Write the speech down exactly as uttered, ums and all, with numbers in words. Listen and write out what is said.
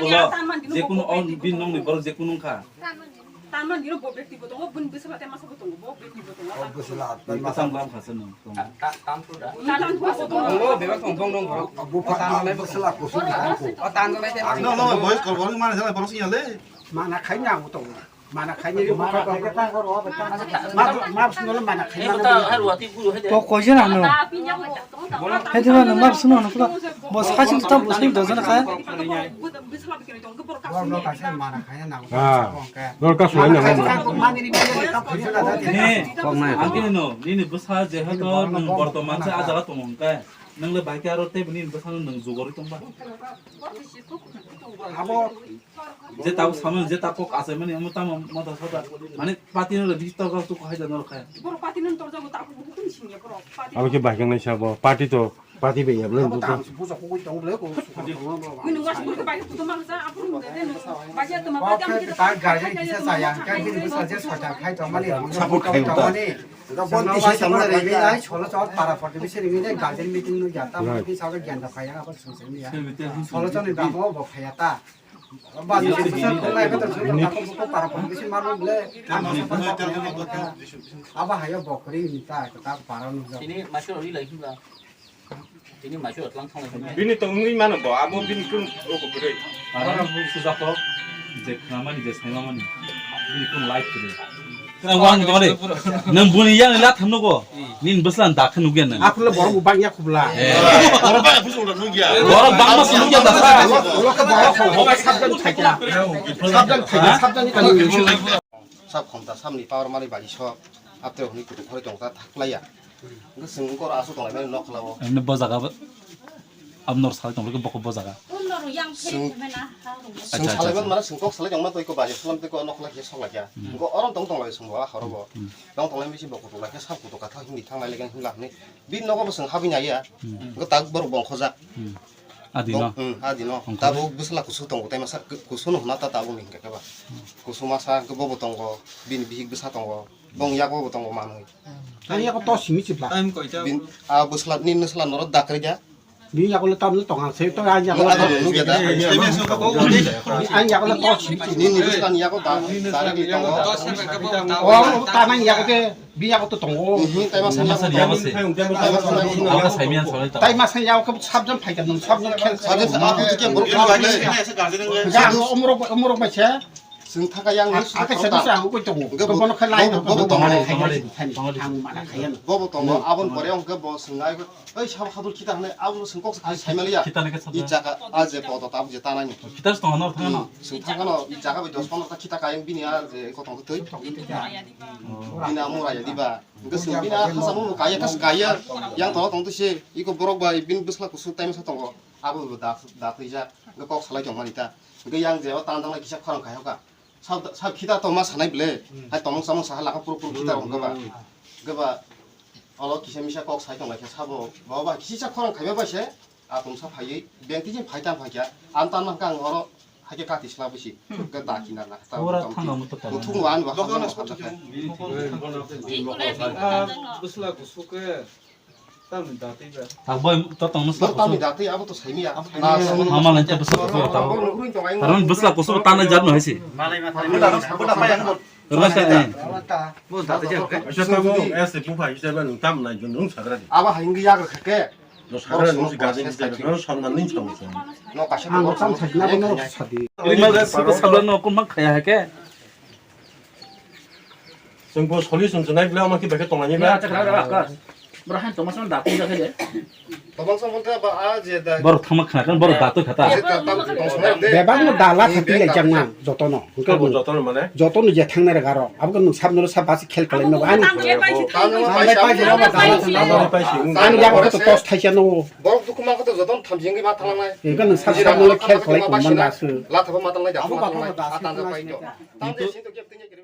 Ulo, jekunu o bini nongni borok jekunu wngkha. Tanmani no bo bekti bo tongo, bini bwsla tei masa bo tongo, bo bekti bo tongo. O bwsla tei masa. Katam katam khasa no tongo. Tan bo tongo. Tongo, bebak tong tong tong. Bupha bwsla kusuk tongo. O tan tongo tei masa. No, no, boys kor kor mana sala borok sing ale. Mana khai na tongo. Mana khai ni mana khai ka ta kor wa ta. Ma ma sino mana khai. Ko ko jena no. Hedi ma no ma sino no. Bo sa sing ta bo sing do jana ka. Borok no kaisa mana khaya nango. Ah, borok kaisa mana nango. Ni, ang khe no, nini bwsa jehetu nwng bortoman se ah jaga tongo hwnkhe, nwng le bai khe aro tei nini bwsano nwng jugorwi tongba? Abo je tabuk samani, je tabuk achaimani, omo tamo mota sota, mane party no le bisi torjak tuk hai jano khe. Borok party no torjago tabuk buku tini singya borok. Party abo khe bai khe nai sabo, party to Pati bai ya, belai buka. Bini was buka bai kutu mang sa, apun de de no. Bai ya tuma bai tam kita. Ka guardian kisa saya, ka bini bisa je soja khai tong mani, support khai tong mani. Bonti sai tong mani, bai solo chot para photo bisa ri ni guardian meeting no jata, meeting sa gyan da phaya, apa sung sung ya. Solo chot ni damo bo phaya ta. Ba ni sung sung ko lai ka to sung ta ko para photo bisa mar le. Aba hayo bokri ni ta, ta para no. Ini masuk ori lagi lah. Tini maisu atlang thang lai. Bini tongwi mano bo, abo bini kun o ko bwrwi. Aro sujak to, je khnamani, je saimamani. Bini kun life kwrwi. Kna wang dore. Nang buni yang la thamno go. Nin bwslan da khnu gen nang. Aphla borok bang ya khubla. Borok bang ya khubla nugya. Borok bang ma sunu gen da sa. Sabdan khaja, sabdan khaja. Sab khomta samni power mani bagi sok. Apte hwnwi kutu khoroi tongta thaklaiya. Hwnkhe chwng wngkor aswk tonglaimani nokhlao. Emne bo jaga bo, abnor sal tonglaikhe bokho bo jaga. Chwng, chwng salaiman mane chwng kok salai tongma twi ko bajir salam twi ko nokhlai khe sok laikha. Hwnkhe orom tong tonglai chwng bo a horo bo. Tong tonglai bisi bo kutuk laikhe sab kutuk katha hindi thanglai lekhe himla hwnwi. Bini nogo bo chwng habwi naiya. Hwnkhe tak borok bongkhojak. Adino. Adino. Tabuk bwsla kusu tongo, tei masa kusu no hwnna ta tabuk ni hwnkhe ba. Kusu masa hwnkhe bobo tongo, bini bihik bwsa tongo, bong yago bo tongo manwi. Ani yago to simi chipla. Bin a bwsla ni nwsla norok dakri ja. Bini yago le tamle tonga se to ani yago. Ni yago nugya da. Ani yago le to simi chipla. Ni ni bwsla ni yago da, direct ni tongo. O ta nang yago de. Biya ko to tongo. Mhm, tai masa ni yago se. Abo ka saimian solai ta. Tai masa ni yago ko sabjon phai ka nung sabjon khel. Sabjon sa aku tu ke borok khel lai. Ga umrok umrok bai se. Sing thaka yang ni. Ake se sa ko tongo. Ko bono khel lai. Bobo tongo. Ang mana khayan. Bobo tongo. Abon pore ang ke bo sing ai. Oi sab hadul kita hane abo sing kok sa sai maliya. Kita ne ke sab. I jaga a je poto tab je tanani. Kita tongo no thangano. Sing thangano i jaga bai dos pondro ta kita kayang bini a je ko tongo tei. Bini amo raya diba. Hwnkhe chwng bini a hachamo bo kaiya, khe kaiya. Yang tola tong twi se, iko borok bai bini bwsla kusu tai masa tongo. Abo bo da, da twijak. Hwnkhe kok salai tong mani ta. Hwnkhe yang jeba tan tanglai kisa khorang khai hoka. Sab, sab khita tongma sanai ble. Hai tongmung samung saha laka puru puru khita rok hwnkhe ba. Hwnkhe ba, olo kisa misa kok sai tong lai khe sabo. Bo ba kisa khorang khaiba bai se. A tongsa phaiwi, beng tijin phai tang phai kha. Ang tang nang kang oro haikhe kati sla bisi. Ke ta kinar na. Ora thang ang to ta. Muthung wan ba. Dokan hospital. Bwsla kusu ke. Tamni dati ba. Taboi to tong nusla kusu. Tamni dati abo to saimi ya. Mama lain ta bwsla kusu ta. Karon bwsla kusu ta na jat no haisi. Malai ma. Rwla ta, eh. Bo da te jang ke. Acha ta bo, eh, se buphai hisabe nung tam nai jun nung sagra di. Aba haingi yagra khake. No sagra nung si gadi ni jaga, no sonna ning chong chong. No kaisa ang tam thai na bo no sadi. Ri ma ga su ko sabla no ko ma khaya hake. Sung bo soli sung sunai bla ma ki beke tong ani ba. Bro han toma son da kun ja khele. Tobang sa bolte ba a je da. Borok thangma khna kan borok da to khata. Je ta tam tong sona de. Bebak no da la thati le jang ma joto no. Hwnkhe abo joto no mane? Joto no je thangnai rega ro. Abo no sab no sab basi khel kalai no ani. Tang je pai si. Tang je pai si. Ani yago to tos thai cha no. Borok dukhu ma ko to joto no tham jing ma thangnai. Hwnkhe no sab sab no khel kalai ko man da su. La thaba ma thangnai da. Abo ma thangnai. A tang je pai to. Tang je sin to kep tin je.